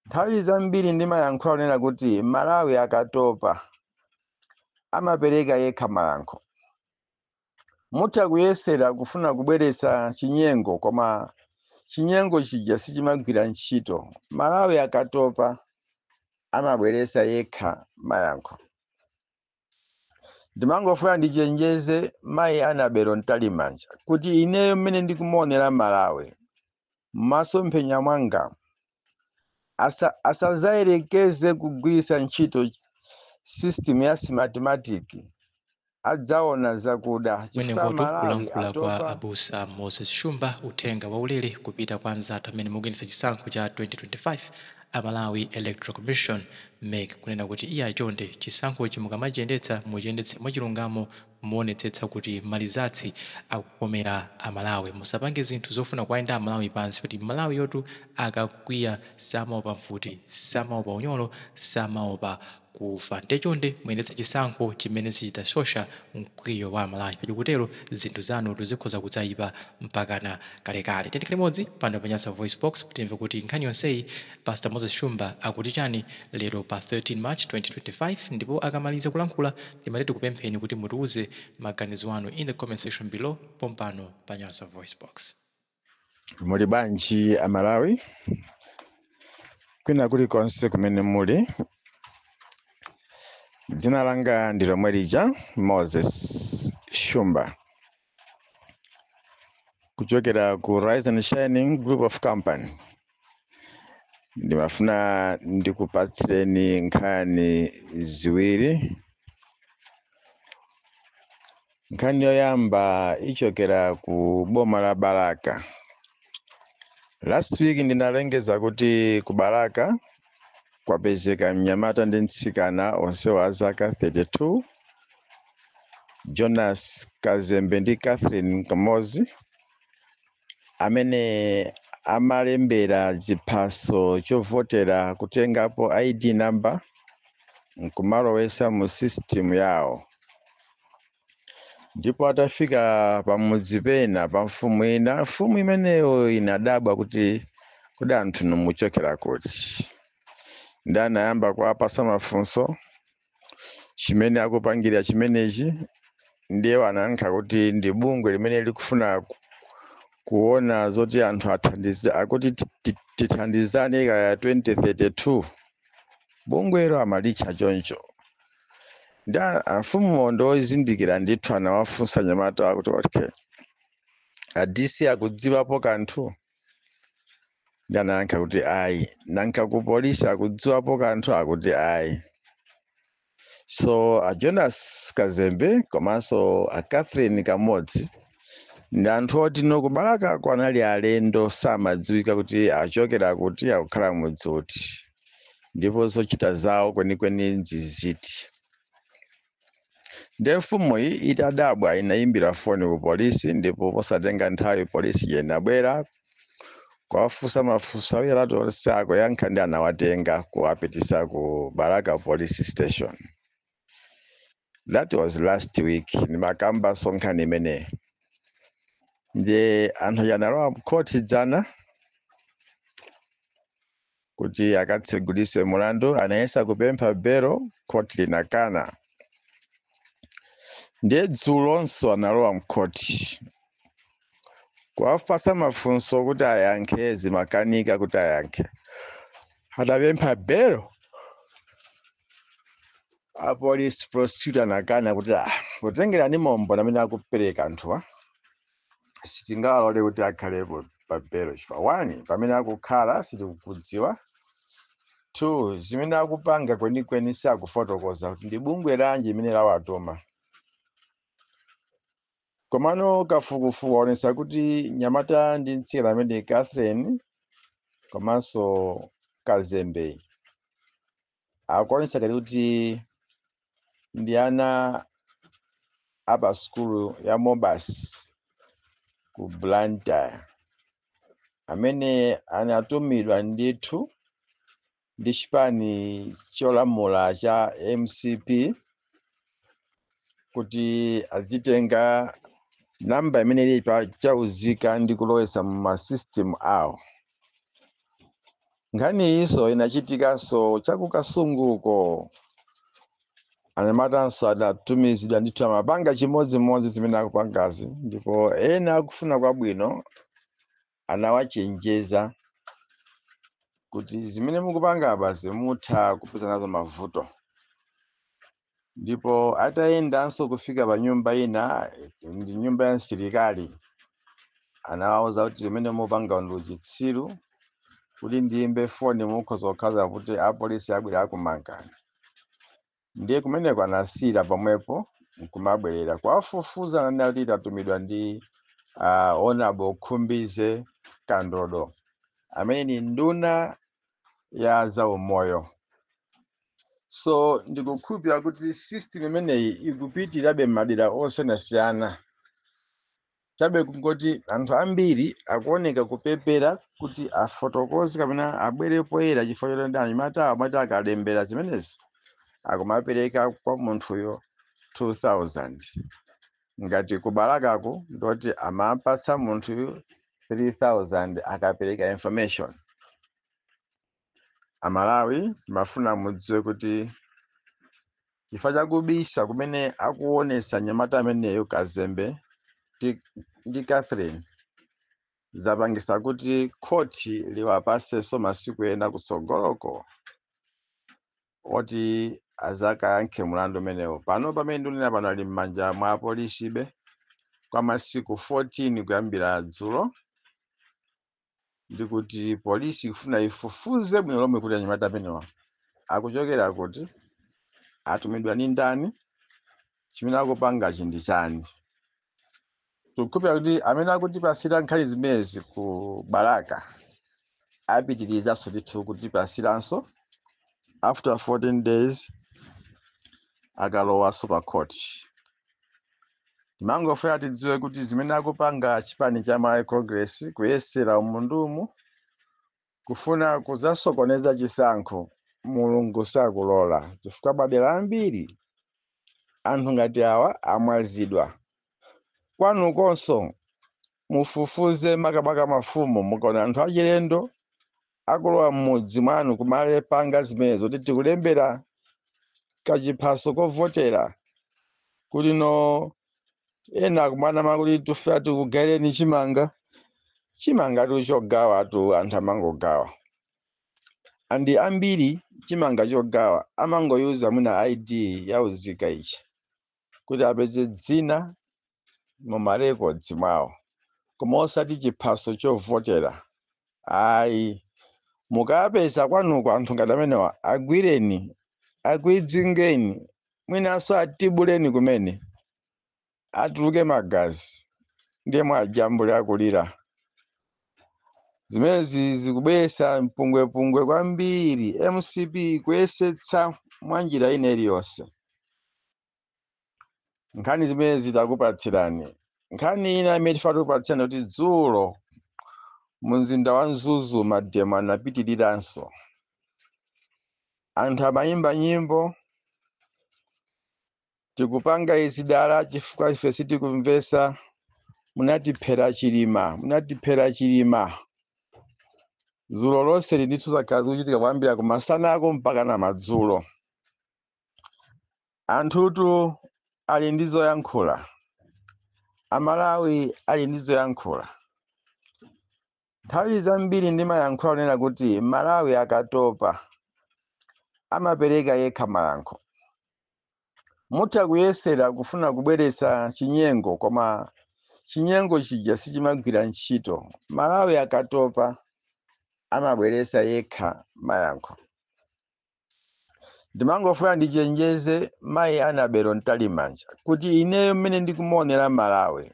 Nthawi zambiri ndimayankhula kunena kuti Malawi akatopa amapereka yekha mayankho. Mutha kuyesera kufuna kubweretsa chinyengo, koma chinyengo chija sichimagwira ntchito. Malawi akatopa amabweretsa yekha mayankho. Ndimangofuna ndichenjeze mayi Annabel Mtalimanja kuti ineyo mmene ndikumuonera Malawi m'masomphenya mwanga, asazayerekeze kugwiritsa ntchito system ya Smartmatic, adzaona zakuda chifukwa Kumenekotu Malawi kulankhula kwa atopa. Abusa Moses Shumba, uthenga waulere kupita kwa anzathu amene mukuyendetsa chisankho cha 2025, a Malawi Electoral Commission, MEC, kunena kuti iye achonde, chisankhochi mukamachiyendetsa, muchiyendetse mwachilungamo, muonetsetsa kuti ma results akukomera Amalawi. Musapange zinthu zofuna kuwayenda Amalawi pansi, kuti Malawi yotu akakwiya samaopa mfuti, samaopa unyolo, samaopa kufa. Ndechonde muyendetse chisankho chimene sichitachosha mkwiyo wa Amalawi, chikutero zinthu zanu zikhoza kudzayipa mpakana kalekale. Tiyeni limodzi pano pa Nyasa Voice Box kuti timve kuti nkhani yonseyi Pastor Moses Shumba akuti chani lero pa 13 March 2025. Ndipo akamaliza kulankhula, timati tikupempheni kuti mutiuze maganizo anu in the comment section below pompano pa Nyasa Voice Box. Muli bwanji Amalawi kwina kulikonse kumene muli? Dzina langa ndi lomwe lija, Moses Shumba, kuchokera ku Rise and Shining Group of Company. Ndimafuna ndikupatsireni nkhani ziwiri. Nkhani yoyamba ichokera ku boma la Balaka. Last week ndinalengeza kuti ku Balaka kwapezeka mnyamata ndi mtsikana, onsewo a zaka 32, Jonas Kazembe ndi Catherine Kamozi, amene amalembera ziphaso chovotera, kutengapo ID number nkumalowesa mu system yawo. Ndipo atafika pamudzi pena pa mfumu ina, mfumu imeneyo inadabwa kuti kodi anthu numuchokera kuti? Ndi anayamba kuwapasa mafunso chimene akupangira chimenechi. Ndiye anayankha kuti ndi bungwe limene likufuna kuona zoti anthu athandize, akuti tithandizane kaya 2032, bungwelo amalitcha choncho. Ndi amfumuwo ndozindikira ndithu, anawafunsa nyamata akuti, "Okay, a DC akudziwapo kanthu?" Ndi anayankha kuti ayi. "Nanka ku polisi akudziwapo kanthu?" Akuti ayi. So a Jonas Kazembe komanso a Catherine Kamodzi ndi anthu oti no kuBalakako anali alendo, samadziwika kuti achokera kuti, akukhala mudzi uti, ndipo zochita zawo kwenikweni nziziti. Ndiye mfumuyi itadabwa inayimbira foni ku polisi, ndipo posatenga nthawi polisi inabwera kuwafunsa mafunso awiri atatu, onse akuyankha, ndi anawatenga kuwapitisa ku Balaka Police Station. That was last week ndimakamba nkhani imeneyi. Ndiye anthu aja analowa mkhoti dzana kuti akatsegulise mulandu. Anayesa kupempha belo, khoti linakana. Ndiye dzulonso analowa mkhoti kuwafasa mafunso kuti ayankhe, zimakanika kuti ayankhe. Atapempha belo, a police prosecutor anakana kuti ah, kutengera ndi maumboni amene akupereka anthuwa, sitingalole kuti akhalepo pa belo, chifukwa one, pamene akukhala sitikukudziwa; two, zimene akupanga kwenikweni sakufotokoza kuti ndi bungwe lanji limene lawatuma. Komano kafukufuku waonesa kuti nyamata ndi mtsikana amene Catherine komanso Kazembe akuonesa kati kuti ndi ana apa sukulu ya Mobas ku Blantyre, amene anatumidwa ndithu ndi chipani cholamula cha MCP kuti azitenga namba imene ili pa chauzika ndi kulowesa mu ma system awo. Nkhani iyinso inachitikanso chakukasunguko. Anyamatanso adatumizidwa ndithu, amapanga chimodzimodzi zimene akupangazi, ndipo ena akufuna kwabwino anawachenjeza kuti zimene mukupanga apazi mutha kupeza nazo mavuto. Ndipo atayendanso kufika pa nyumba ina, ndi nyumba ya msilikali, anawauza kuti zimene mupanga ndi uchitsiru, kuti ndiyimbe foni mukhoza kukhala kuti apolisi abwera akumangani. Ndiye kumeneko anasiyira pomwepo nkumabwerera kuwafufuza, ananena kuti tatumidwa ndi Honorable Khumbize Kandodo, amene ni nduna ya zaumoyo. So ndikukhulupirira kuti system imeneyi ikupitirabe m'madera osiyanasiyana, chabe kungoti anthu ambiri akuoneka kupepera kuti afotokoze kapena abwere poyera, chifukwa choti anyamata amati akalembera zimenezi akumapereka kwa munthuyo 2000. Ngati kubalakako ndoti amapatsa munthuyo 3000 akapereka information. Amalawi, timafuna mudziwe kuti chifukwa chakubisa kumene akuonesa nyamata ameneyo Kazembe ndi Catherine, zapangisa kuti khoti liwapasenso masiku ena kutsogoloko oti azakayankhe mulandu umenewo. Pano pamene ndikunena pano, ali m'manja mwa apolisibe kwa masiku 14 kuyambira dzulo, ndikuti polisi ikufuna ifufuze bwino lomwe kuti anyamata amenewa akuchokera kuti, atumidwa ndi ndani, chimene akupangachi ndi chani. Tikukhulupirira kuti amene akutipasira nkhani zimenezi ku Balaka apitirizanso ndithu kutipasiranso after 14 days akalowanso pa court. Timangofuna tidziwe kuti zimene akupanga chipani cha Malawi Congress, kuyesera umundumu kufuna kuzasokoneza chisankho, Mulungu sakulola, chifukwa madera ambiri anthu ngati awa amwazidwa. Kwanukonso mufufuze, makamaka mafumu, mukaona anthu achilendo akulowa m'mudzi mwanu kumalepanga zimenezo kuti tikulembera kachiphaso kovotera, kuti no ena kumanama kuti tufuna tikugayireni chimanga. Chimanga tuchogawa tu, anthu amangogawa andi ambiri chimanga chogawa amangoyuza mwina ID yauzika ichi kuti apeze dzina mu ma records mwawo, koma osati chiphaso chovotera, ayi. Mukapeza kwanuko anthu ngati amenewa, agwireni, akwidzingeni, mwinanso atibuleni kumene atuluke magazi, ndiye mwajambule akulira. Zimenezi zikubweretsa mpungwepungwe kwambiri. MCP kuyesetsa mwa njira ina iliyonse. Nkhani zimene zitakupatsirani, nkhani ina imene tifuna tikupatsirani kuti dzulo mumzinda wa Mzuzu ma demo anapitiriranso. Anthu amayimba nyimbo, "Tikupanga izi dala chifukwa ife sitikumvesa, munatiphera Chilima, munatiphera Chilima." Dzulo lonse ndithu zakhala zikuchitika kuyambira kumasanako mpaka na madzulo. Anthutu ali ndi zoyankhula, Amalawi ali ndi zoyankhula. Nthawi zambiri ndimayankhula kunena kuti Malawi akatopa amapereka yekha mayankho. Mutha kuyesera kufuna kubweretsa chinyengo, koma chinyengo chija sichimagwira ntchito. Malawi akatopa amabweretsa yekha mayankho. Ndimangofuna ndichenjeze mayi Annabel Mtalimanja kuti ineyo mmene ndikumuonera Malawi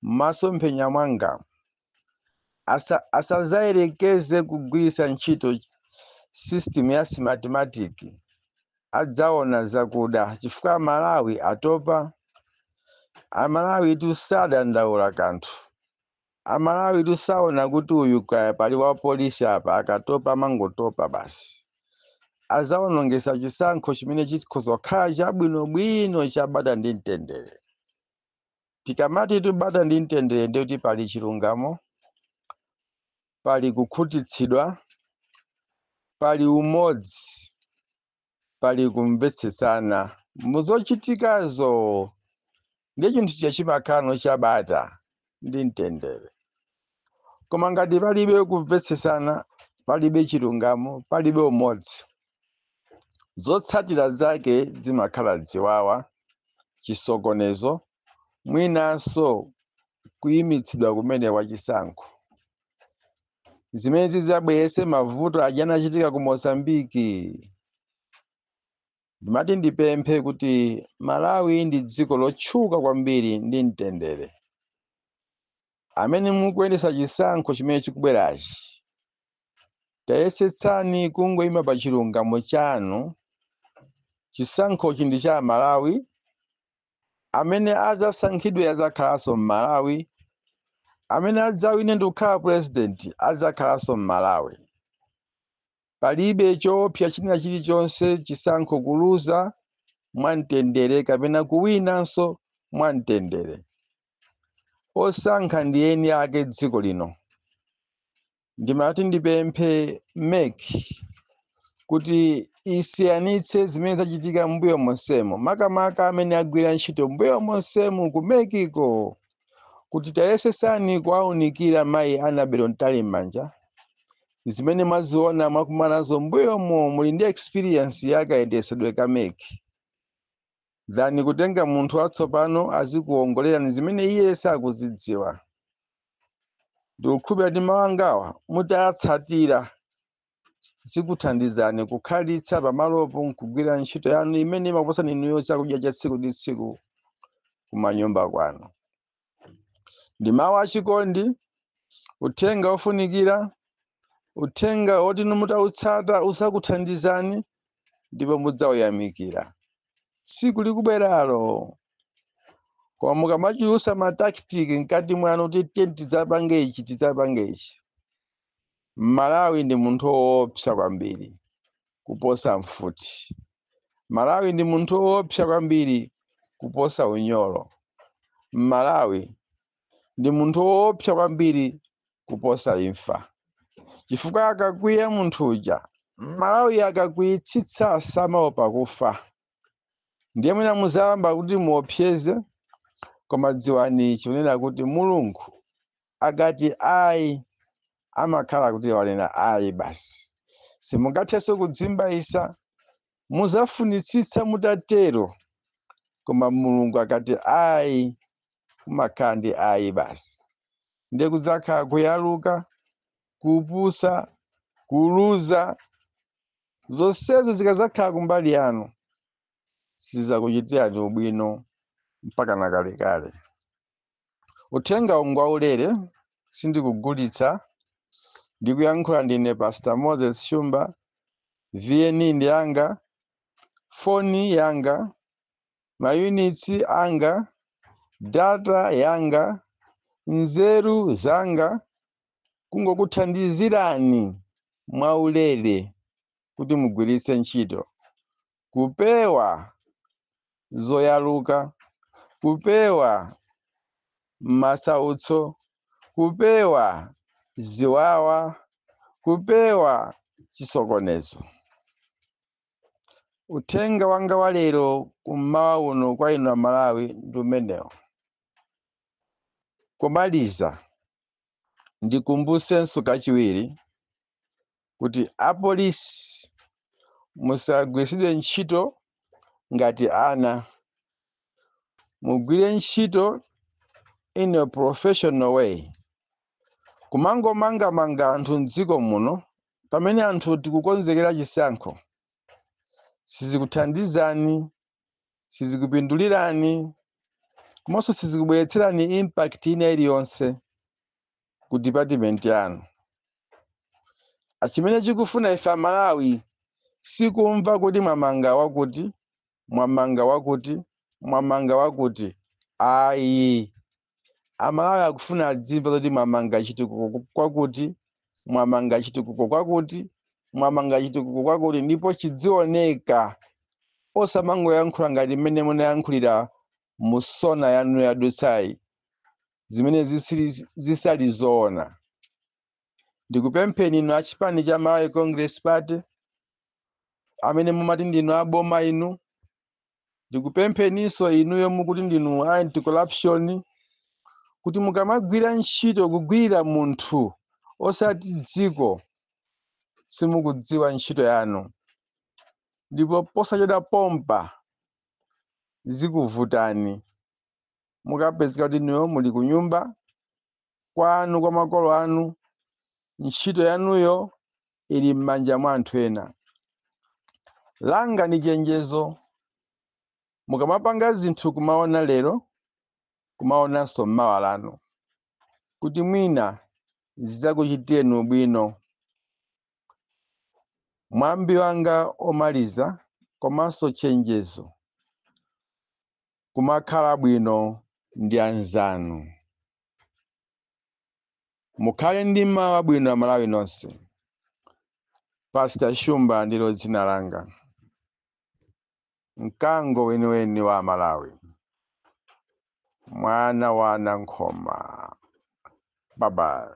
m'masomphenya mwanga, asazayerekeze kugwiritsa ntchito system ya Smartmatic, adzaona zakuda, chifukwa Malawi atopa. Amalawi tusadandaula kanthu. Amalawi tusaona kuti uyu kaya pali wa polisi apa, akatopa amangotopa basi. Azawonongesa chisankho chimene chikhoza kukhala chabwinobwino, chabata ndi mtendere. Tikamati tubata ndi mtendere, ndi kuti pali chilungamo, pali kukhutitsidwa. Pali umodzi, pali kumvetsetsana muzochitikazo, ndiye chinthu chija chimakhala chabata ndi mtendere. Koma ngati palibe kumvetsetsana, palibe chilungamo, palibe umodzi, zotsatira zake zimakhala ziwawa, chisokonezo, mwinanso kuyimitsidwa kumene kwa chisankho, zimene zidzabweretse mavuto aja anachitika ku Mozambiki. Ndimati ndipemphe kuti Malawi ndi dziko lotchuka kwambiri ndi mtendere. Amene mukuyendetsa chisankho chimene chikubwerachi, tayesetsani kungoyima pa chilungamo chanu. Chisankhochi ndi cha Malawi. Amene adzasankhidwe adzakhalanso Mmalawi, amene adzawine ndi kukhala president adzakhalanso Mmalawi. Palibe choopsa china chilichonse chisankho kuluza mwamtendere kapena kuwinanso mwamtendere. Osankha ndi eni ake dziko lino. Ndimati ndipemphe MEC kuti isiyanitse zimene zachitika mbuyo monsemo, makamaka amene agwira ntchito mbuyo monsemo ku MEC-ko, kuti tayesesani kuwaunikira mayi Annabel Mtalimanja zimene mwaziona, mwakumanazo mbuyomo, muli ndi experience yakayendetsedwe ka MEC, than kutenga munthu watsopano azikuwongolerani zimene iye sakuzidziwa. Ndikukhulupirira ndi mawu angawa mutatsatira zikuthandizani kukhalitsa pamalopo nkugwira ntchito yanu imene imakupatsani inuyo chakudya cha tsiku ndi tsiku kumanyumba kwanu. Ndi mawu achikondi, uthenga ofunikira, uthenga woti inu mutautsata usakuthandizani ndipo mudzawuyamikira tsiku likubweralo. Koma mukamachulutsa ma tactic mkati mwanu kuti tiye tidzapange ichi, tidzapange ichi, Malawi ndi munthu woopsa kwambiri kuposa mfuti. Malawi ndi munthu woopsa kwambiri kuposa unyolo. Malawi ndi munthu woopsa kwambiri kuposa imfa, chifukwa akakwiya munthu uja, Malawi akakwiyitsitsa samaopa kufa. Ndiye mwina muzayamba kuti muopseze, koma dziwani chikunena kuti Mulungu akati ayi, amakhala kuti wanena ayi basi. Simungathenso kudzimbayisa, muzafunitsitsa mutatero, koma Mulungu akati ayi, kumakhala ndi ayi basi. Ndiye kudzakhala kuyaluka, kupusa, kuluza, zonsezo zikazakhala kumbali yanu sizakuchitirani ubwino mpaka na kalekale. Uthenga ngwaulere, sindikugulitsa. Ndikuyankhula ndine Pastor Moses Shumba. VN ndi yanga, foni yanga, ma units anga, data yanga, nzeru zanga, kungokuthandizirani mwaulere kuti mugwiritse ntchito kupewa zoyaluka, kupewa masautso, kupewa ziwawa, kupewa chisokonezo. Uthenga wanga wa lero kummawa uno kwa inu Amalawi ndi umenewo. Kumaliza, ndikumbusenso kachiwiri kuti apolisi musagwiritsidwe ntchito ngati ana. Mugwire ntchito in a professional way. Kumangomangamanga anthu mdziko muno pamene anthu tikukonzekera chisankho sizikuthandizani, sizikupindulirani, komanso sizikubweretserani impact ina iliyonse ku department yanu. Chimene chikufuna ife Amalawi sikumva kuti mwamanga wakuti, mwamanga wakuti, mwamanga wakuti, ayi. Amalawi akufuna adzimva kuti mwamanga chitukuko kwakuti, mwamanga chitukuko kwakuti, mwamanga chitukuko kwakuti, ndipo chidzioneka, osamangoyankhula ngati mmene munayankhulira mu SONA yanu yadutsayi, zimene zisali zoona. Ndikupempheni inu achipani cha Malawi Congress Party amene mumati ndinu aboma inu, ndikupempheninso inuyo mukuti ndinu anti-corruption, kuti mukamagwira ntchito kugwirira munthu osati dziko, simukudziwa ntchito yanu, ndipo posachedwa pompa zikuvutani. Mukapezeka kuti inuyo muli ku nyumba kwanu kwa makolo anu, ntchito yanuyo ili m'manja mwa anthu ena. Langa ni chenjezo, mukamapanga zinthu kumaona lero, kumaonanso mmawa lanu, kuti mwina zidzakuchitireni bwino. Mwambi wanga omaliza komanso chenjezo, kumakhala bwino ndi anzanu. Mukhale ndi mawa bwino Amalawi nonse. Pastor Shumba ndilo dzina langa, mkango weniweni wa Malawi, mwana wa Nankhoma. Bye bye.